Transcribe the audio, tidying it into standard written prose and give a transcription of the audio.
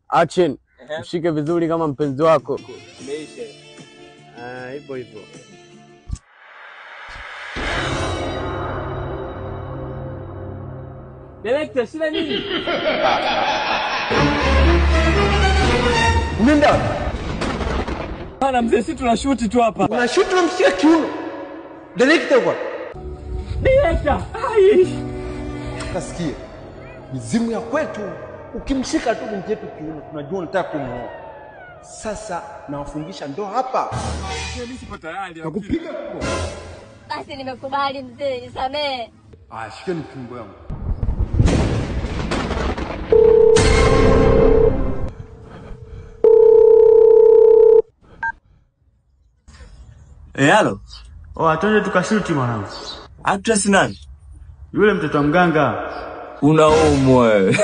Action. Mshike vizuri kama mpenzi wako. Imeisha. Ah, hivyo hivyo. Director, shida nini? Umeenda? Bana mzee, sisi tunashoot tu hapa. Unashoot unamshika kiuno. Director kwa. Director. Ai. Kasikie. Mizimu ya kwetu ukimshika tu binti yetu kiuno tunajua unataka kumuoa. Sasa nawafungisha ndoa hapa. Mimi sipo tayari. Nakupiga. Basi nimekubali mzee, nisamee. Ah, shikeni fimbo yangu. Eh, halo. Oh, twende tukashuti mwanangu. Actress nani? Yule mtoto wa mganga. Unaumwa wewe.